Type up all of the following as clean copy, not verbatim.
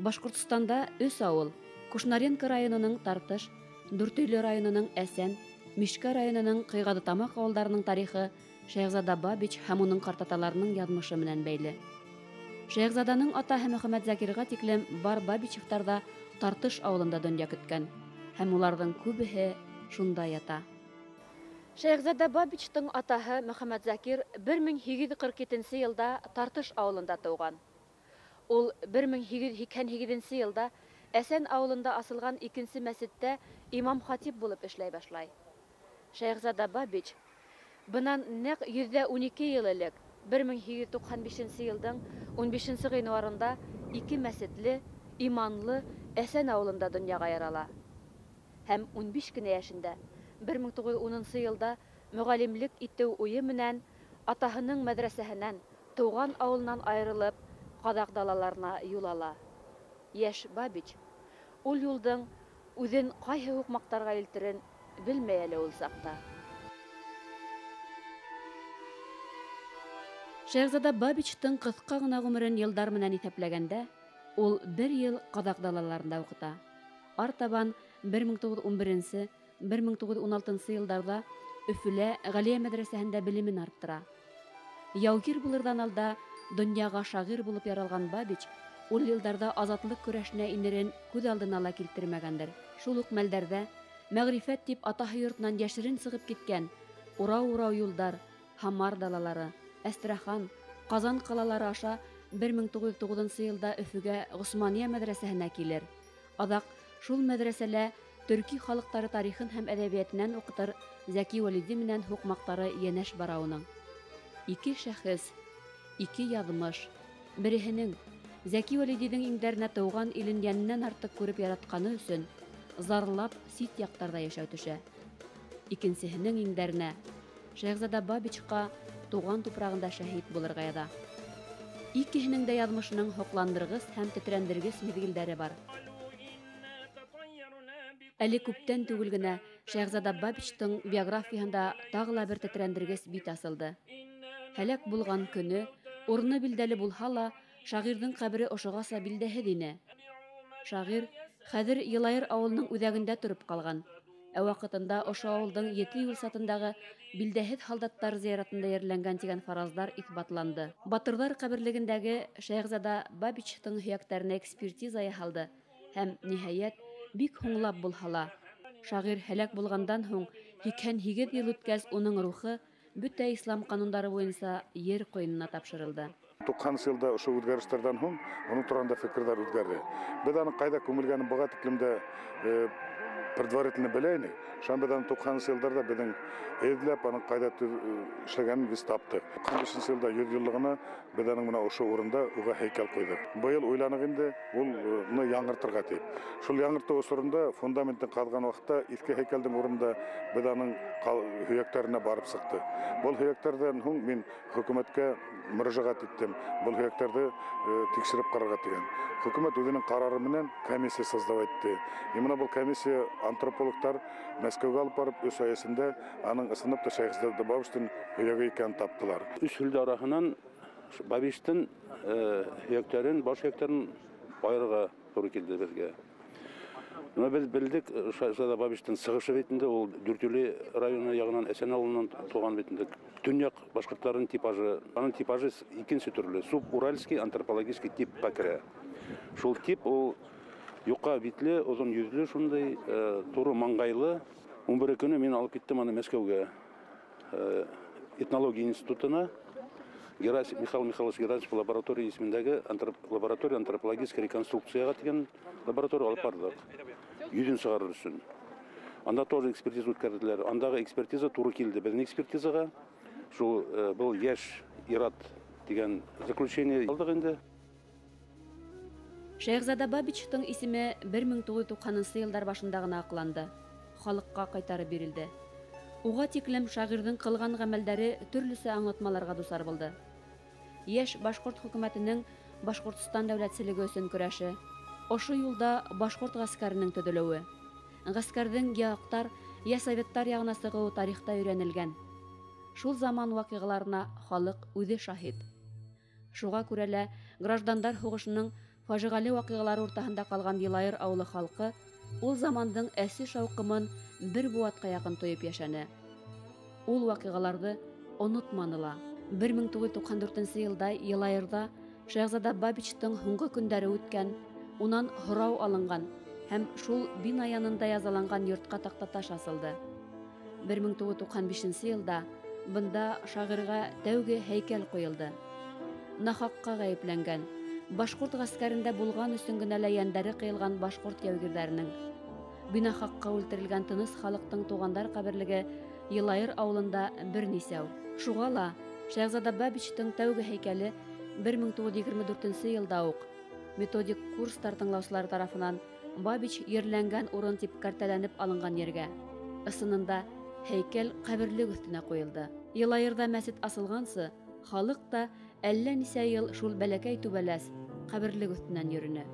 Башҡортостанда өс ауыл, Кушнаренко районының Тартыш, Дүртөйлө районының Әсән, Мишкә районының Ҡыйғаҙытамаҡ ауылдарының тарихы Шәйехзада Бабич һәм уның ҡартаталарының яҙмышы менән бәйле. Шәйехзаданың атаһы Мөхәммәтзәкирға тиклем бар Бабичевтар ҙа Тартыш ауылында донъя көткән, һәм уларҙың күбеһе шунда ята. Шәйехзада Бабичтың атаһы Мөхәммәтзәкир 1847 йылда Тартыш ауылында тыуған. Ул 1888 йылда Әсән ауылында асылған икенсе мәсеттә имам-хатип булып эшләй башлай. Шәйехзада Бабич бынан нәҡ 112 йыл элек 1895 йылдың 15 ғинуарында ике мәсетле, иманлы Әсән ауылында донъяға ярала. Һәм 15 кенә йәшендә 1910 йылда мөғәллимлек итеү уйы менән атаһының мәҙрәсәһенән, тыуған ауылынан айырылып, ҡаҙаҡ далаларына юл ала. Йәш Бабич ул юлдың үҙен ҡайһы һуҡмаҡтарға илтерен белмәй әле ул саҡта. Шәйехзада Бабичтың ҡыҫҡа ғына ғүмерен йылдар менән иҫәпләгәндә, ул бер йыл ҡаҙаҡ далаларында уҡыта. Артабан 1911-1916 йылдарҙа Өфөлә Ғәлиә мәҙрәсәһендә белемен арттыра. Яугир булырҙан алда донъяға шағир булып яралған Бабич ул йылдарҙа азатлыҡ көрәшенә инерен күҙ алдына ла килтермәгәндер. Шул уҡ мәлдәрҙә мәғрифәт тип атаһы йортонан йәшерен сығып киткән урау-урау юлдар, Һамар далалары, Әстрәхан, Ҡазан ҡалалары аша 1909 йылда Өфөгә Ғосманиә мәҙрәсәһенә килер. Аҙаҡ шул мәҙрәсәлә төрки халыҡтары тарихын һәм әҙәбиәтенән уҡытыр Зәки Вәлиди менән һуҡмаҡтары йәнәш бара уның. Ике шәхес, ике яҙмыш. Береһенең Зәки Вәлидиҙең иңдәренә тыуған илен йәненән артыҡ күреп яратҡаны өсөн зарлап сит яҡтарҙа йәшәү төшә. Икенсеһенең иңдәренә Шәйехзада Бабичҡа тыуған тупрағында шәһит булырға яҙа. Икеһенең дә яҙмышының һоҡландырғыс һәм тетрәндергес миҙгелдәре бар. Әле күптән түгел генә Шәйехзада Бабичтың биографияһында тағы ла бер тетрәндергес бит асылды. Һәләк булған көнө, урыны билдәле булһа ла, шағирҙың ҡәбере ошоғаса билдәһеҙ ине. Шағир хәҙер Йылайыр ауылының үҙәгендә тороп ҡалған. Ә ваҡытында ошо ауылдың 7 юл сатындағы билдәһеҙ һалдаттар зыяратында ерләнгән тигән фараздар иҫбатланды. Батырҙар ҡәберлегендәге Шәйехзада Бабичтың һөйәктәренә экспертиза яһалды һәм ниһайәт бик һуңлап булһа ла, шағир һәләк булғандан һуң 88 йыл үткәс, уның рухы бөтә ислам ҡанундары буйынса ер ҡуйынына тапшырылды. 90 йылда ошо үҙгәрештәрҙән һуң уның тураһында фекерҙәр үҙгәрҙе. Беҙ аның ҡайҙа күмелгәнен быға тиклем дә предварительно белә инек. Шунан беҙ аны 90 йылдарҙа беҙҙең эҙләп аның ҡайҙа эшләгәнен беҙ таптыҡ. 95 йылда 100 йыллығына беҙ аның менән ошо урында уға һәйкәл ҡуйҙыҡ. Быйыл уйланыҡ инде ул яңыртырға тип. Шул яңыртыу осоронда фундаментын ҡаҙған ваҡытта иҫке һәйкәлдең урынында беҙ аның һөйәктәренә барып сыҡтыҡ. Был һөйәктәрҙән һуң мин хөкүмәткә мөрәжәғәт иттем. Был һөйәктәрҙе тикшереп ҡарарға тигән. Хөкүмәт үҙенең ҡарары менән комиссия создавать итте. И мына был комиссия антропологтар Мәскәүгә алып барып 3 ай эсендә аның ысынлап та Шәйехзада Бабичтың һөйәге икәнен таптылар. Өс һөлдә араһынан Бабичтың һөйәктәрен, баш һөйәктәрен айырырға тура килде беҙгә. Бына беҙ белдек, Шәйехзада Бабичтың сығышы бит инде, ул Дүртөйлө районы яғынан, Әсән ауылынан туған бит инде. Төньяҡ башҡорттарының типажы, аның типажы икенсе төрлө, субуральский антропологический типҡа керә. Шул тип ул юҡа битле, оҙон йөҙлө, шундай туры маңғайлы. 11 көнө мин алып киттем аны Мәскәүгә, этнология институтына, Михаил Михайлович Герасимов лаборатория исемендәге лаборатория антропологической реконструкцияға тигән лаборатория алып барҙыҡ. Йөҙөн сығарыр өсөн. Анда тоже экспертиза үткәрҙеләр. Андағы экспертиза тура килде беҙҙең экспертизаға. Шул был йәш ир-ат тигән заключение алдыҡ инде. Шәйехзада Бабичтың исеме 1990 йылдар башында ғына аҡланды, халыҡҡа ҡайтарып бирелде. Уға тиклем шағирҙың ҡылған ғәмәлдәре төрлөсә аңлатмаларға дусар булды. Йәш башҡорт хөкүмәтенең Башҡортостан дәүләтселеге өсөн көрәше, ошо юлда башҡорт ғәскәренең төҙөлөүе, ғәскәрҙең йә аҡтар, йә советтар яғына сығыуы тарихта өйрәнелгән. Шул заман ваҡиғаларына халыҡ үҙе шаһит. Шуға күрә лә граждандар һуғышының Фажиғәле ваҡиғалар уртаһында ҡалған Йылайыр ауылы халҡы ул замандың әсе шауҡымын бер быуатҡа яҡын тойоп йәшәне. Ул ваҡиғаларҙы онотманы ла. 1994 йылда Йылайырҙа Шәйехзада Бабичтың һуңғы көндәре үткән, унан һорау алынған һәм шул бина янында язаланған йортҡа таҡтаташ асылды. 1995 йылда бында шағирға тәүге һәйкәл ҡуйылды. Нахаҡҡа ғәйепләнгән, башҡорт ғәскәрендә булған өсөн генә лә йәндәре ҡыйылған башҡорт яугирҙәренең, бинахаҡҡа үлтерелгән тыныс халыҡтың туғандар ҡәберлеге Йылайыр ауылында бер нисәү. Шуға ла Шәйехзада Бабичтың тәүге һәйкәле 1924 йылда уҡ методик курстар тыңлаусылары тарафынан Бабич ерләнгән урын тип кәртәләнеп алынған ергә, ысынында һәйкәл ҡәберлек өҫтөнә ҡуйылды. Йылайырҙа мәсет асылғансы, халыҡ та әллә нисә йыл шул бәләкәй түбәләс ҡәберлек өҫтөнән йөрөнө.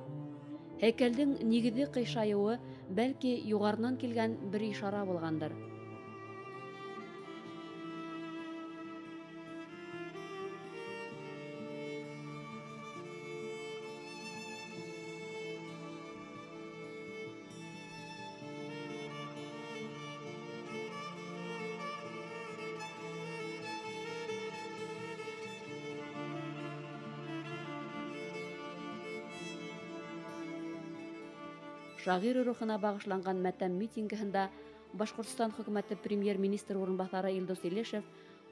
Һәйкәлдең нигеҙе ҡыйшайыуы бәлки юғарынан килгән бер ишара булғандыр. Шағир рухына бағышланған мәтәм митингыһында Башҡортостан хөкүмәте премьер-министр урынбаҫары Илдус Илешев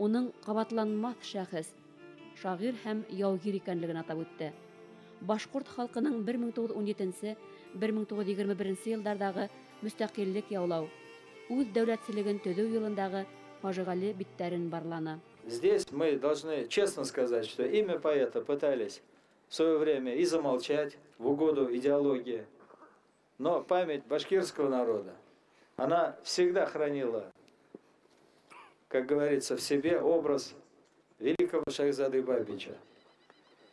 уның ҡабатланмаҫ шәхес, шағир һәм яугир икәнлеген атап үтте. Башҡорт халҡының 1917-1921 йылдарҙағы мөстәҡиллек яулау, үҙ дәүләтселеген төҙөү юлындағы фажиғәле биттәрен барланы. Здесь мы должны честно сказать, что имя поэта пытались в свое время и замолчать в угоду идеологии. Но память башкирского народа, она всегда хранила, как говорится, в себе образ великого Шайхзады Бабича.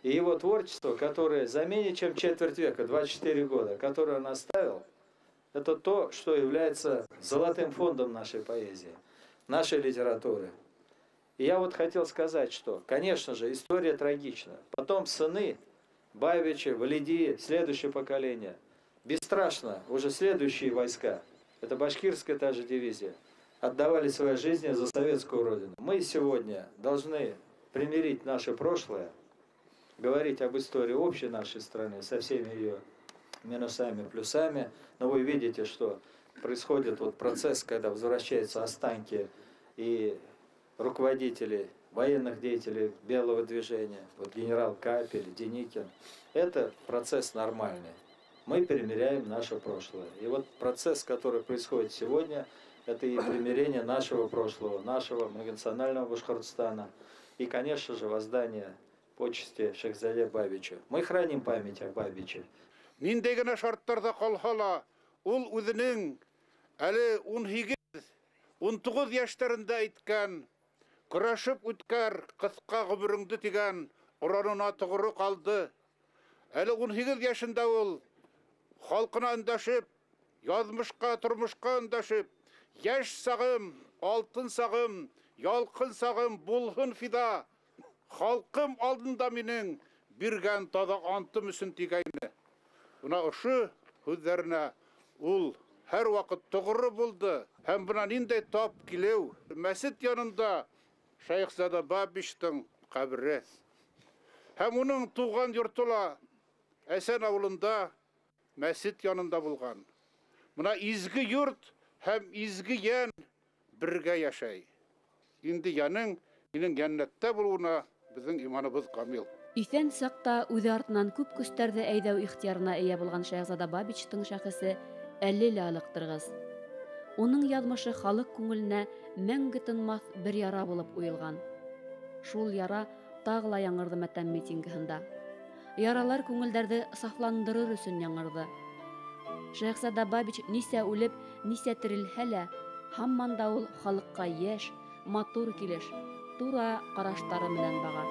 И его творчество, которое за менее чем четверть века, 24 года, которое он оставил, это то, что является золотым фондом нашей поэзии, нашей литературы. И я вот хотел сказать, что, конечно же, история трагична. Потом сыны Бабича, Валиди, следующее поколение – бесстрашно уже следующие войска, это башкирская та же дивизия, отдавали свои жизни за советскую родину. Мы сегодня должны примирить наше прошлое, говорить об истории общей нашей страны со всеми ее минусами, плюсами. Но вы видите, что происходит вот процесс, когда возвращаются останки и руководители военных деятелей белого движения, вот генерал Капель, Деникин. Это процесс нормальный. Мы примиряем наше прошлое. И вот процесс, который происходит сегодня, это и примирение нашего прошлого, нашего многонационального Башкортостана и, конечно же, воздание почести Шайхзаде Бабичу. Мы храним память о Бабиче. Ниндәй генә шарттарҙа ҡалһа ла, ул үҙенең әле 18-19 йәштәрендә әйткән, көрәшеп үткәр ҡыҫҡа ғүмереңде тигән оранына тоғро ҡалды. Әле 18 йәшендә ул халҡына өндәшеп, яҙмышҡа, тормошҡа өндәшеп, йәш сағым, алтын сағым, ялҡын сағым булһын фида, халҡым алдында минең биргән таҙа антым өсөн тигәйне. Бына ошо һүҙҙәренә ул һәр ваҡыт тоғро булды. Һәм бына ниндәй тап килеү, мәсет янында Шәйехзада Бабичтың ҡәбере. Һәм уның тыуған йорто ла Әсән ауылында мәсет янында булған. Бына изге йорт һәм изге йән бергә йәшәй. Инде йәнең, һинең йәннәттә булыуына беҙҙең иманыбыҙ камил. Иҫән саҡта үҙе артынан күп көстәрҙе әйҙәү ихтыярына эйә булған Шәйехзада Бабичтың шәхесе әле лә ылыҡтырғыс. Уның яҙмышы халыҡ күңеленә мәңге тынмаҫ бер яра булып уйылған. Шул яра тағы ла яңырҙы мәтәм митингыһында. Яралар күңелдәрҙе сафландырыр өсөн яңырҙы. Шәйехзада Бабич нисә үлеп, нисә терелһә лә, һаман да ул халыҡҡа йәш, матур килеш, тура ҡараштары менән баға.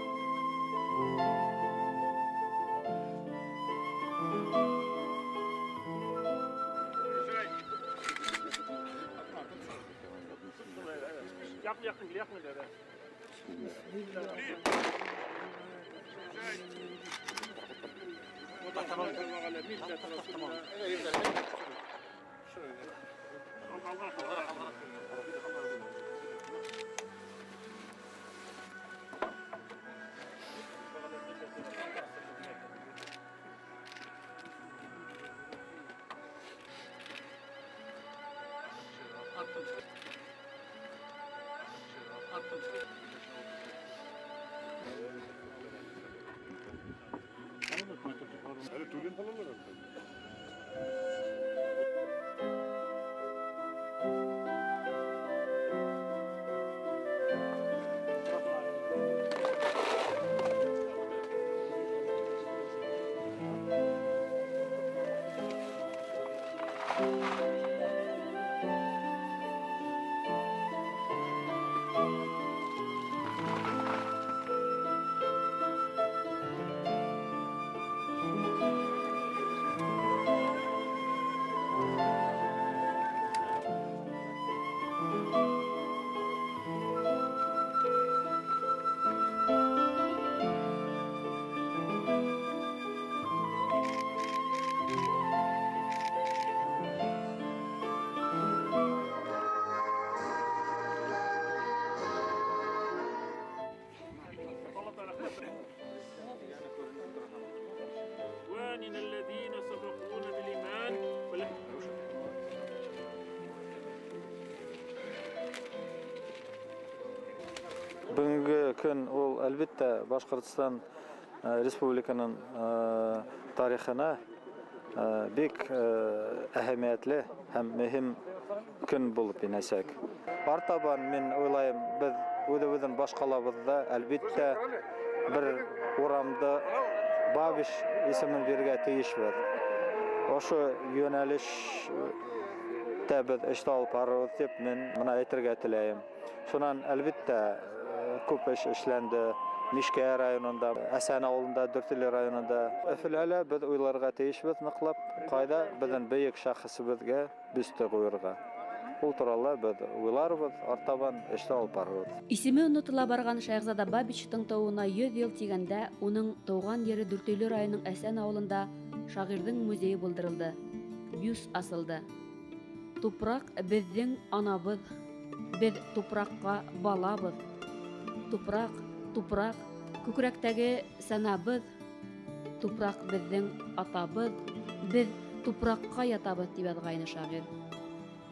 Бөгөнгө көн ул, әлбиттә, Башҡортостан Республиканың тарихына бик әһәмиәтле һәм мөһим көн булып инәсәк. Артабан мин уйлайым, беҙ үҙебеҙҙең баш ҡалабыҙҙа, әлбиттә, бер урамды Бабич исемен бирергә тейешбеҙ. Ошо йүнәлештә беҙ эште алып барырбыҙ тип мин бына әйтергә теләйем. Шунан, әлбиттә, күп эш эшләнде Мишкә районында, Әсән ауылында, Дүртөйлө районында. Өфөлә лә беҙ уйларға тейешбеҙ ныҡлап, ҡайҙа беҙҙең бөйөк шәхесебеҙгә бюсты ҡуйырға. Ул турала беҙ уйларбыҙ, артабан эште алып барырбыҙ. Исеме онотола барған Шәйехзада Бабичтың тыуыуына 100 йыл тигәндә, уның тыуған ере Дүртөйлө районының Әсән ауылында шағирҙың музейы булдырылды. Бюст асылды. Тупраҡ беҙҙең анабыҙ, беҙ тупраҡҡа балабыҙ. Тупраҡ, тупраҡ, күкрәктәге санабыҙ, тупраҡ беҙҙең атабыҙ, беҙ тупраҡҡа ятабыҙ, тип яҙғайны шағир.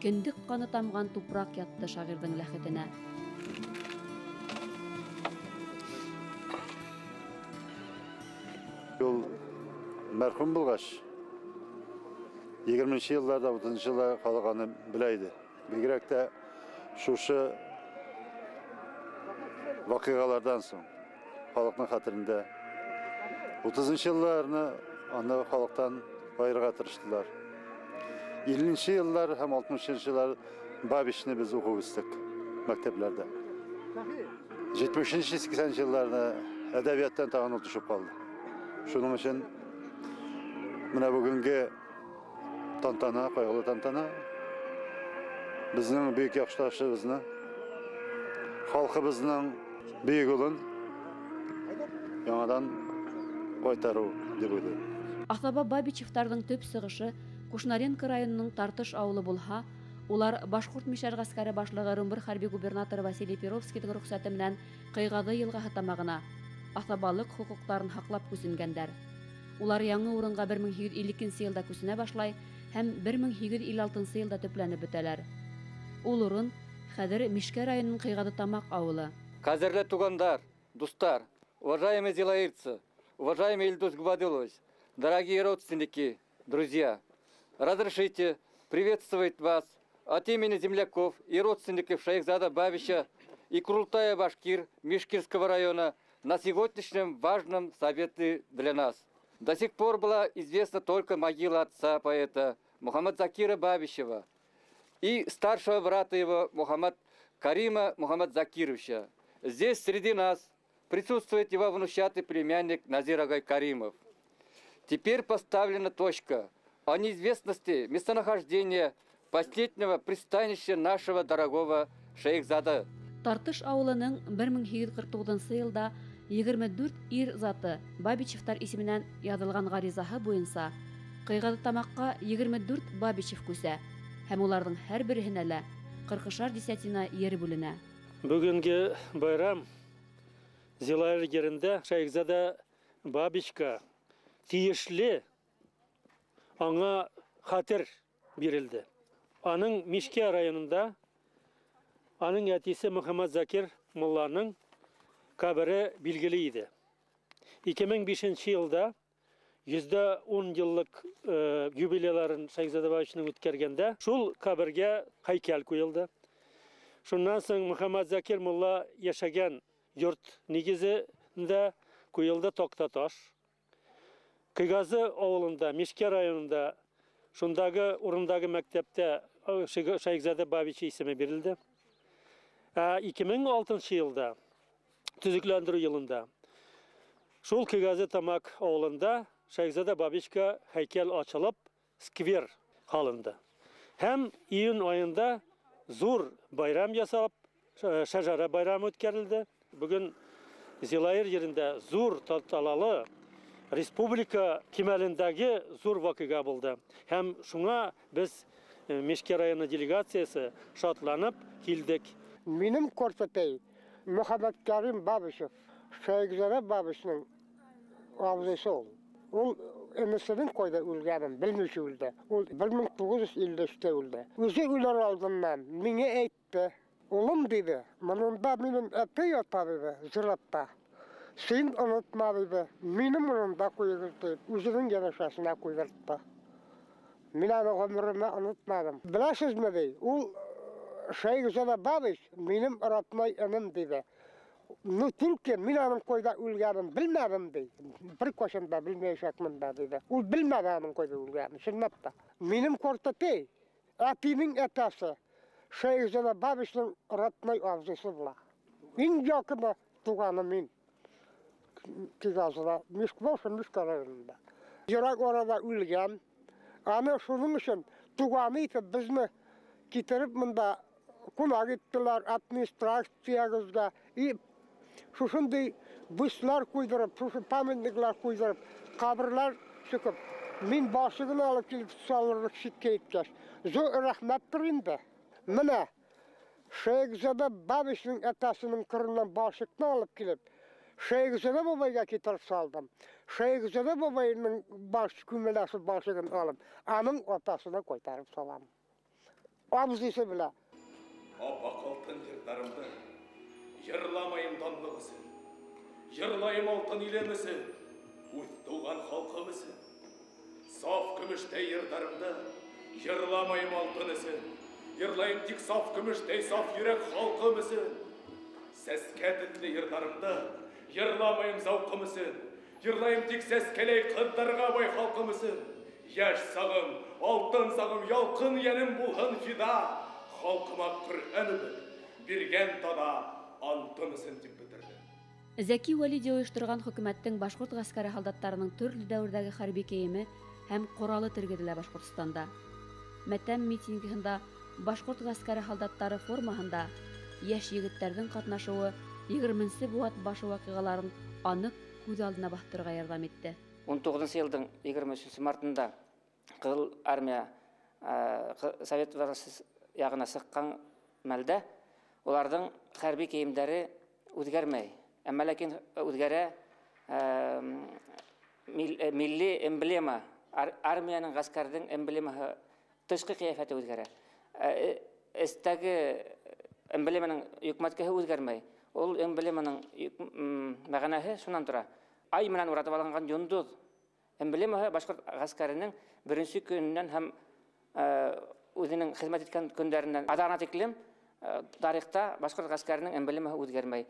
Кендек ҡаны тамған тупраҡ ятты шағирҙың ләхетенә. Ул мәрхүм булғас, 20-нче йылларҙа, 30-нчы йылларҙа халыҡ аны белә ине. Бигерәк тә шушы ваҡиғаларҙан һуң халыҡтың хәтерендә 30-нчы йылларны аны халыҡтан айырырға тырыштылар. 50-нче йыллар һәм 60-нчы йыллар Бабичны беҙ уҡып үҫтек мәктәпләрҙә. 70-нче, 80-нче йылларҙа әҙәбиәттән тағын ул төшөп ҡалды. Шуның өсөн бына бөгөнгө тантана, ҡайғылы тантана беҙҙең бөйөк яҡташыбыҙны, халҡыбыҙҙың бөйөк улын яңынан ҡайтарыу тип уйлайым. Аҫаба Бабичевтарҙың төп сығышы Кушнаренко районының Тартыш ауылы булһа, улар башҡорт мишәр ғәскәре башлығы Ырымбур хәрби губернаторы Василий Перовскийҙың рөхсәте менән Ҡыйғаҙы йылғаһы тамағына аҫабалыҡ хоҡуҡтарын һаҡлап күсенгәндәр. Улар яңы урынға 1852 йылда күсенә башлай һәм 1856 йылда төпләнеп бөтәләр. Ул урын хәҙер Мишкә районының Ҡыйғаҙы Тамаҡ ауылы. Ҡәҙерле туғандар, дуҫтар, уважаемые зилаирцы, уважаемый Ильдус Губадулович, дорогие родственники, друзья, разрешите приветствовать вас от имени земляков и родственников Шайхзада Бабича и Курултая Башкир Мишкинского района на сегодняшнем важном событии для нас. До сих пор была известна только могила отца поэта Мухаммад Закира Бабичева и старшего брата его Мухаммад Карима Мухаммад Закировича. Здесь среди нас присутствует его внучатый племянник Назир Агай Каримов. Теперь поставлена точка о неизвестности местонахождения последнего пристанища нашего дорогого Шейхзада. Тартыш ауылының 1849 йылда 24 ир заты Бабичевтар исеменән яҙылған ғаризаһы буйынса Ҡыйғаҙытамаҡҡа 24 Бабичев күсә һәм уларҙың һәр береһенә лә 40-шар десятина ер бүленә. Бөгөнгө байрам Зилайыр ерендә Шәйехзада Бабичка тейешле аңа хәтер бирелде. Аның Мишкә районында аның әтисе Мөхәммәт Закир мулланың кабере билгеле иде. 2005 йылда 110 йыллык юбилейларын Шәйехзада Бабичның үткәргәндә шул кабергә һәйкәл куелды. Шуннан соң Мөхәммәт Закир мулла яшәгән йорт нигезендә куелды такта таш. Кыйгазы авылында, Мишкә районында, шундагы урындагы мәктәптә Шәйехзада Бабич исеме бирелде. 2006 йылда, төзекләндерү йылында, шул Кыйгазы Тамак авылында Шәйехзада Бабичка һәйкәл ачылып, сквер һалынды. Һәм июнь айында зур байрам ясалып, шәжәрә байрамы үткәрелде. Бүген Зилайыр ерендә зур тантаналы республика кимәлендәге зур вакыйға булды. Һәм шуңа без Мишкә районы делегациясе шатланып килдек. Минем картәтәй Мөхәммәткәрим Бабичев, Шәйехзада Бабичның абзыйсы ул. Ул энесенең кайда үлгәнен белмичә үлде. Ул 1953-тә үлде. Үзе үлер алдыннан миңа әйтте: "Улым, диде, монда минем әти ята, диде, зиратта. Син онытма, диде, минем урында куйгыз, дип, үзенең янәшәсенә куйдыртты. Мин аны гомеремдә онытмадым. Беләсезме, ди, ул Шәйехзада Бабич минем родной энем, диде. Ну, только мин аның кайда үлгәнен белмәдем, ди. Бер кайчан да белмәячәкмен дә, диде. Ул белмәде аның кайда үлгәнен, чынлап та. Минем картәтәй, әтинең әтәсе Шәйехзада Бабичның родной абзыйсы була. Иң якыны туганы мин. Кыйгазыда, Мишкә районында. Ерак арада үлгән. Аны шуның өчен туганы итеп безне китереп монда кунак иттеләр администрациягызга. И шушындый бюстлар куйдырып, шушы памятниклар куйдырып, каберлар чыгып, мин башы гына алып килеп салырлык читкә иткәч, зур рәхмәттер инде. Менә Шәйехзада Бабичның әтәсенең кырыннан башыкны алып килеп, Шәйехзада бабайга китереп салдым. Шәйехзада бабайның баш күмеләсе башыгын алып, аның атасына кайтарып салам. Абзыйсы белә. Аппак алтын йырдарымды йырламайым данлык өсөн, йырлайым алтын илем өсөн, үҙ туған халҡым өсөн. Саф көмөштәй йырдарымды йырламайым алтын өсөн, йырлайым тик саф көмөштәй саф йөрәк халҡым өсөн. Сәскә төҫлө йырдарымды йырламайым зауҡым өсөн, йырлайым тик сәскәләй ҡыҙҙарға бай халҡым өсөн. Йәш сағым, алтын сағым, ялҡын йәнем булһын фиҙа, халҡыма Ҡөрьән үбеп, биргән таҙа антым өсөн, тип бөтөрҙө. Зәки Вәлиди ойошторған хөкүмәттең башҡорт ғәскәре һалдаттарының төрлө дәүерҙәге хәрби кейеме һәм ҡоралы тергеҙелә Башҡортостанда. Мәтәм митингыһында башҡорт ғәскәре һалдаттары формаһында йәш егеттәрҙең ҡатнашыуы 20-нсе быуат башы ваҡиғаларын аныҡ күҙ алдына баҫтырырға ярҙам итте. 19 йылдың 23 мартында Ҡыҙыл армия Совет власы яғына сыҡҡан мәлдә уларҙың хәрби кейемдәре үҙгәрмәй. Әммә ләкин үҙгәрә милли эмблема, армияның, ғәскәрҙең эмблемаһы, тышҡы ҡиәфәте үҙгәрә. Эстәге эмблеманың йөкмәткеһе үҙгәрмәй. Ул эмблеманың мәғәнәһе шунан тора. Ай менән уратып алынған йондоҙ эмблемаһы башҡорт ғәскәренең беренсе көнөнән һәм үҙенең хеҙмәт иткән көндәренән аҙағына тиклем тарихта башҡорт ғәскәренең эмблемаһы үҙгәрмәй.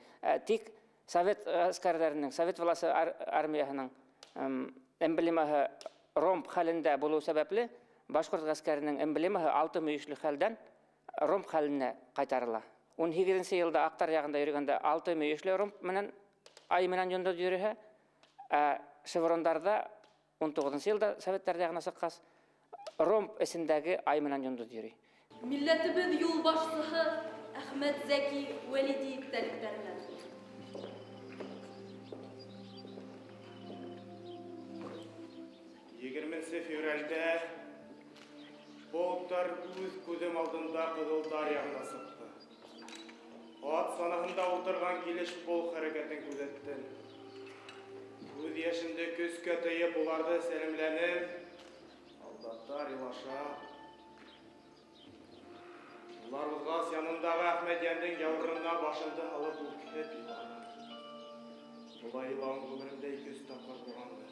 Тик совет ғәскәрҙәренең, совет власы армияһының эмблемаһы ромб хәлендә булыу сәбәпле башҡорт ғәскәренең эмблемаһы алты мөйөшлө хәлдән ромб хәленә ҡайтарыла. 18-нсе йылда аҡтар яғында йөрөгәндә алты мөйөшлө ромб менән ай менән йондоҙ йөрөһә, ә шеврондарҙа 19-нсе йылда советтар яғына сыҡҡас ромб эсендәге ай менән йондоҙ йөрөй. Милләтебеҙ юлбашсыһы Әхмәт Зәки Вәлиди иҫтәлектәренән. 24 февральдә полктар үҙ күҙем алдында Ҡыҙылдар яғына сыҡты. Ат санаһында ултырған килеш полк хәрәкәтен күҙәттем. Күҙ йәшемде көскә тыйып уларҙы сәләмләнем. Һалдаттар илаша. Улар уҙғас янындағы Әхмәтйәндең яурынына башымды һалып үкһеп иланым. Былай илауым ғүмеремдә 200 тапҡыр булғандыр.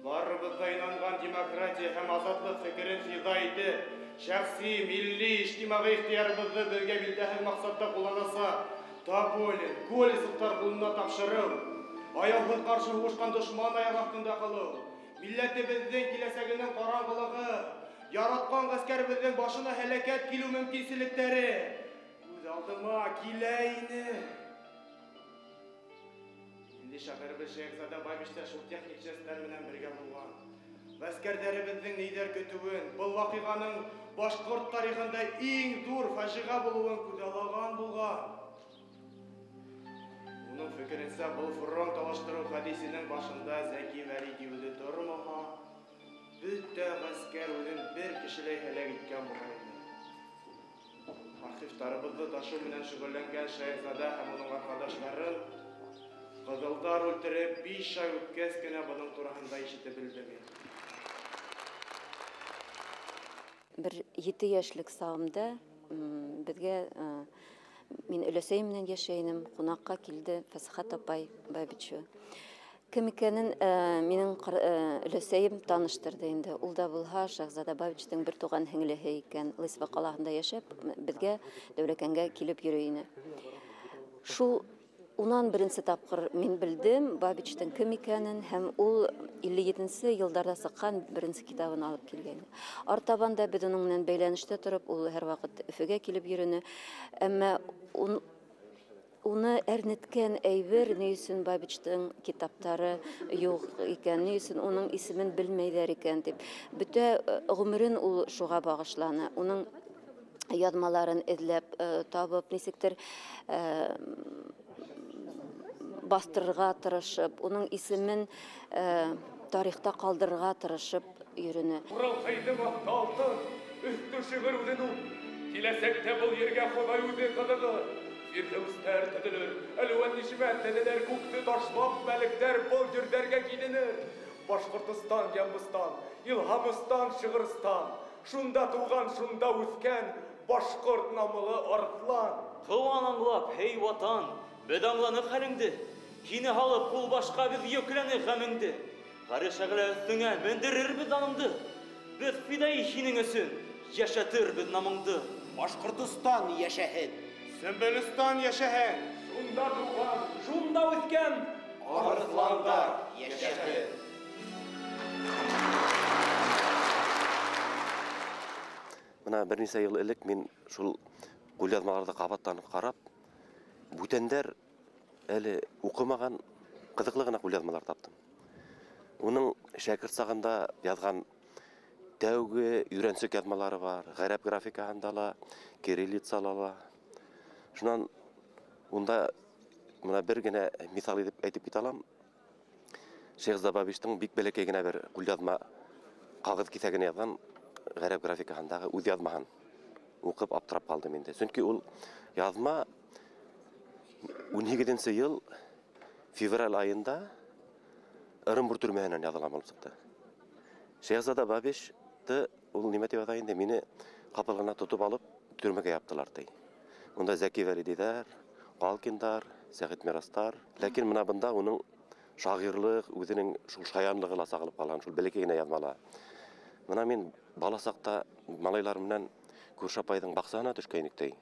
Барыбыҙ ҙа инанған демократия һәм азатлыҡ фекерен фиҙа итеп, шәхси, милли, ижтимағи ихтыярыбыҙҙы беҙгә билдәһеҙ маҡсатта ҡулланасаҡ Тополин, Колесовтар ҡулына тапшырыу, аяуһыҙ ҡаршы һуғышҡан дошман аяҡ аҫтында ҡалыу, милләтебеҙҙең киләсәгенең ҡараңғылығы, яратҡан ғәскәребеҙҙең башына һәләкәт килеү мөмкинселектәре күҙ алдыма килә ине. Милли шағирыбыҙ Шәйехзада Бабич та шул техник частьтәр менән бергә булған. Ғәскәрҙәребеҙҙең ниҙәр көтөүен, был ваҡиғаның башҡорт тарихында иң ҙур фажиғә булыуын күҙаллаған булған. Уның фекеренсә, был фронт алыштырыу хәдисенең башында Зәки Вәлиди үҙе тормаһа, бөтә ғәскәр үҙен бер кешеләй һәләк иткән булыр ине. Архивтарыбыҙҙы ташыу менән шөғөлләнгән Шәйехзада һәм уның арҡадаштарын Ҡыҙылдар үлтереп 5 ай үткәс кенә бының тураһында ишетеп белдем. Бер 7 йәшлек сағымда беҙгә мин өләсәйем менән йәшәй инем, ҡунаҡҡа килде Фәсхәт апай Бабичева. Кем икәнен минең өләсәйем таныштырҙы инде. Ул да булһа Шәйехзада Бабичтың бер туған һеңлеһе икән. Лысва ҡалаһында йәшәп, беҙгә Дәүләкәнгә килеп йөрөй ине. Шул унан беренсе тапҡыр мин белдем Бабичтың кем икәнен, һәм ул 57 йылдарҙа сыҡҡан беренсе китабын алып килгәйне. Артабан да беҙ уның менән бәйләнештә тороп, ул һәр ваҡыт Өфөгә килеп йөрөнө. Әммә уны әрнеткән әйбер, ни өсөн Бабичтың китаптары юҡ икән, ни өсөн уның исемен белмәйҙәр икән тип. Бөтә ғүмерен ул шуға бағышланы. Уның яҙмаларын эҙләп табып, нисектер бастырырға тырышып, уның исемен тарихта ҡалдырырға тырышып йөрөнө. Уралҡайҙың аҫты алтын, өҫтө шиғыр үҙен ул. Киләсәктә был ергә Хоҙай үҙе ҡыҙығыр. Фирҙәүестәр төҙөлөр, әлүән нишмә теҙелер, күкте ташлап мәлектәр был ерҙәргә киленер. Башҡортостан, Ямбыстан, Илһамыстан, Шиғырстан, шунда тыуған, шунда үҫкән башҡорт намылы арыҫлан. Ҡыуан аңлап, эй ватан, беҙ аңланыҡ хәлеңде. Һине һалып ҡулбашҡа беҙ йөкләне ғәмеңде. Ғарыш әғлә өҫтөңә мендерербеҙ даныңды. Беҙ фидаи һинең өсөн йәшәтербеҙ намыңды. Башҡортостан йәшәһен, Сөмбөлөстан йәшәһен, шунда тыуған, шунда үҫкән арыҫландар йәшәһен. Бына бер нисә йыл элек мин шул ҡулъяҙмаларҙы ҡабаттан ҡарап, бүтәндәр әле уҡымаған ҡыҙыҡлы ғына ҡулъяҙмалар таптым. Уның шәкерт сағында яҙған тәүге өйрәнсек яҙмалары бар, ғәрәп графикаһында ла, кириллицала ла. Шунан унда бына бер генә миҫал итеп әйтеп китә алам. Шәйехзада Бабичтың бик бәләкәй генә бер ҡулъяҙма ҡағыҙ киҫәгенә яҙған ғәрәп графикаһындағы үҙ яҙмаһын уҡып аптырап ҡалдым инде. Сөнки ул яҙма 18 йыл февраль айында Ырымбур төрмәһенән яҙылған булып сыҡты. Шәйехзада Бабичты ул нимә тип яҙа инде, мине ҡапыл ғына тотоп алып төрмәгә яптылар ти. Унда Зәки Вәлидиҙәр, Ҡалкиндар, Сәғит Мирастар. Ләкин бына бында уның шағирлыҡ, үҙенең шул шаянлығы ла сағылып ҡалған, шул бәләкәй генә яҙмала. Бына мин бала саҡта малайлар менән күрше апайҙың баҡсаһына төшкәйнек ти.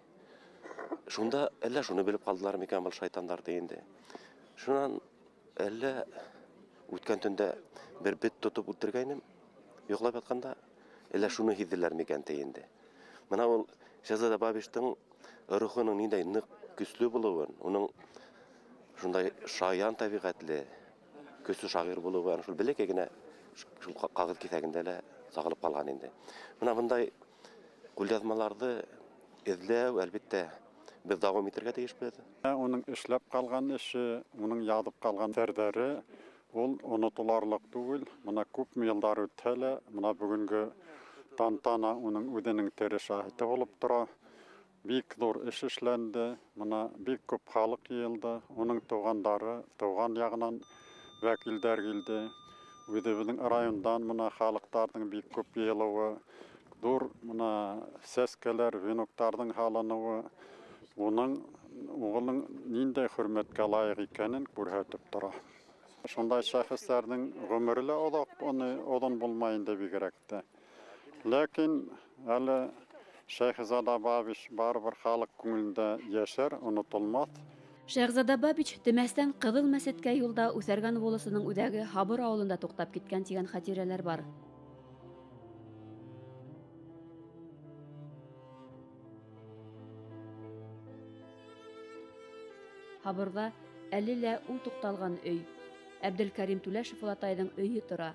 Шунда әллә шуны белеп ҡалдылар микән был шайтандар ти инде. Шунан әллә үткән төндә бер бет тотоп үлтергәйнем, йоҡлап ятҡанда, әллә шуны һиҙҙеләр микән ти инде. Бына ул Шәйехзада Бабичтың рухының ниндәй ныҡ көслө булыуын, уның шундай шаян тәбиғәтле, көслө шағир булыуын шул бәләкәй генә шул ҡағыҙ киҫәгендә лә сағылып ҡалған инде. Бына бындай ҡулъяҙмаларҙы эҙләү, әлбиттә, беҙ дауам итергә тейешбеҙ. Уның эшләп ҡалған эше, уның яҙып ҡалған әҫәрҙәре, Ул онотоларлыҡ түгел. Мына күпме йылдар үтһә лә, мына бөгөнгө тантана уның үҙенең тере шаһиты булып тора. Бик ҙур эш эшләнде, мына бик күп халыҡ йыйылды, уның туғандары, тыуған яғынан вәкилдәр килде. Үҙебеҙҙең райондан мына халыҡтарҙың бик күп йыйылыуы, ҙур мына сәскәләр, веноктарҙың һалыныуы уның уғының ниндәй хөрмәткә лайыҡ икәнен күрһәтеп тора. Шундай шәхестәрҙең ғүмере лә оҙаҡ, оҙон булмай инде бигерәк тә. Ләкин әле Шәйхзада Бабич барыбер халыҡ күңелендә йәшәр, онотолмаҫ. Шәйхзада Бабич Темәстән Ҡыҙыл мәсеткә юлда Үҫәргән волосының үҙәге Һабыр ауылында туҡтап киткән тигән хәтирәләр бар. Һабырҙа әле лә ул туҡталған өй. Әбделкәрим Түләшев олатайҙың өйө тора.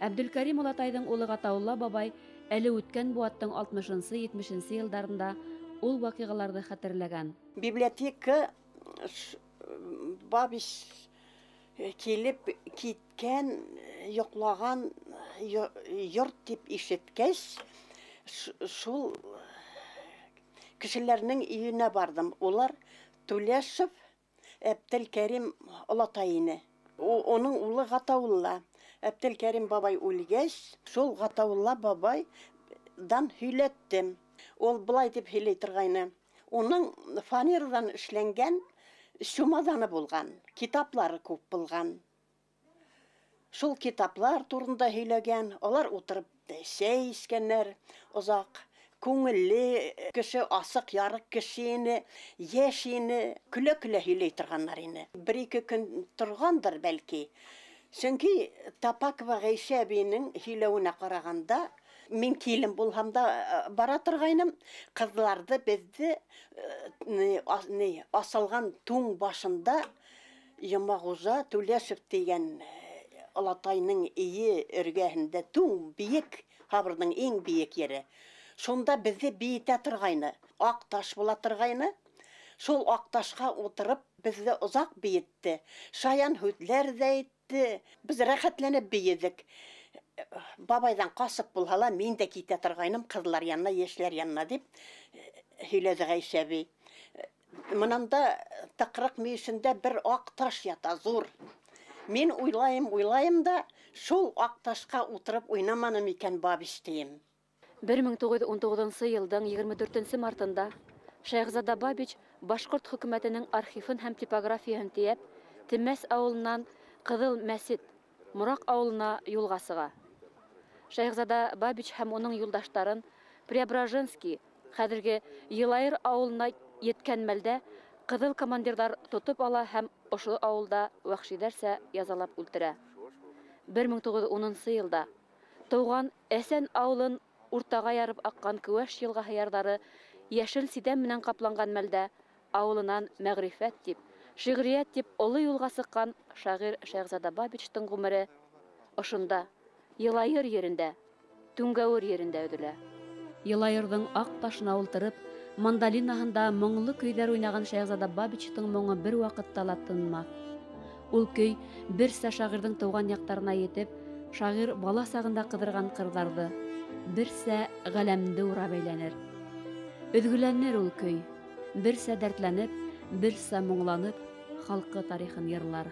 Әбделкәрим олатайҙың улы Ғатаулла бабай әле үткән быуаттың 60-70 йылдарында ул ваҡиғаларҙы хәтерләгән. Библиотека Бабич килеп киткән, йоҡлаған йорт тип ишеткәс, шул кешеләрнең өйөнә барҙым. Улар Түләшев Әбделкәрим олатай ине. Уның улы Ғатаулла. Әбделкәрим бабай үлгәс, шул Ғатаулла бабайҙан һөйләттем. Ул былай тип һөйләй торғайны. Уның фанерҙан эшләнгән чемоданы булған, китаплары күп булған. Шул китаплар турында һөйләгән, алар ултырып сәй эскәннәр оҙаҡ. Күңелле кеше, асыҡ ярыҡ кеше ине, йәш ине, көлә-көлә һөйләй торғандар ине. Бер-ике көн торғандыр бәлки. Сөнки Тапакова Ғәйшә әбейенең һөйләүенә ҡарағанда, мин килен булһам да бара торғайным, ҡыҙҙарҙы беҙҙе асылған туң башында Йомағужа Түләшев тигән олатайның өйө эргәһендә туң бейек, Һабырҙың иң бейек ере. Шунда беҙҙе бейетә торғайны, аҡ таш була торғайны. Шул аҡ ташҡа ултырып беҙҙе оҙаҡ бейетте. Шаян һүҙҙәр ҙә әйтте. Беҙ рәхәтләнеп бейедек. Бабайҙан ҡасып булһа ла мин дә китә торғайным ҡыҙҙар янына, йәштәр янына тип һөйләне Ғәйшә әбей. Мынанда тыҡрыҡ мөйөшөндә бер аҡ таш ята, ҙур. Мин уйлайым, уйлайым да шул аҡ ташҡа ултырып уйнаманым икән Бабич тием. 1919 йылдың 24 мартында Шәйхзада Бабич Башҡорт хөкүмәтенең архивын һәм типографияһын тейәп, Темәс ауылынан Ҡыҙыл мәсет, Мораҡ ауылына юлға сыға. Шәйхзада Бабич һәм уның юлдаштарын Преображенский, хәҙерге Йылайыр ауылына еткән мәлдә ҡыҙыл командирҙар тотоп ала һәм ошо ауылда вәхшиҙәрсә язалап үлтерә. 1910 йылда тыуған Әсән ауылын уртаға ярып аҡҡан Кеүәш йылғаһы ярҙары йәшел сиҙәм менән ҡапланған мәлдә ауылынан мәғрифәт тип, шиғриәт тип оло юлға сыҡҡан шағир Шәйхзада Бабичтың ғүмере ошонда, Йылайыр ерендә, Түңгәүер ерендә өҙөлә. Йылайырҙың аҡ ташына ултырып, мандолинаһында моңло көйҙәр уйнаған Шәйхзада Бабичтың моңо бер ваҡытта ла тынмаҫ. Ул көй берсә шағирҙың тыуған яҡтарына етеп, шағир бала сағында ҡыҙырған ҡырҙарҙы, берсә ғәләмде урап әйләнер. Өҙгөләнер ул көй, берсә дәртләнеп, берсә моңланып, халҡы тарихын йырлар.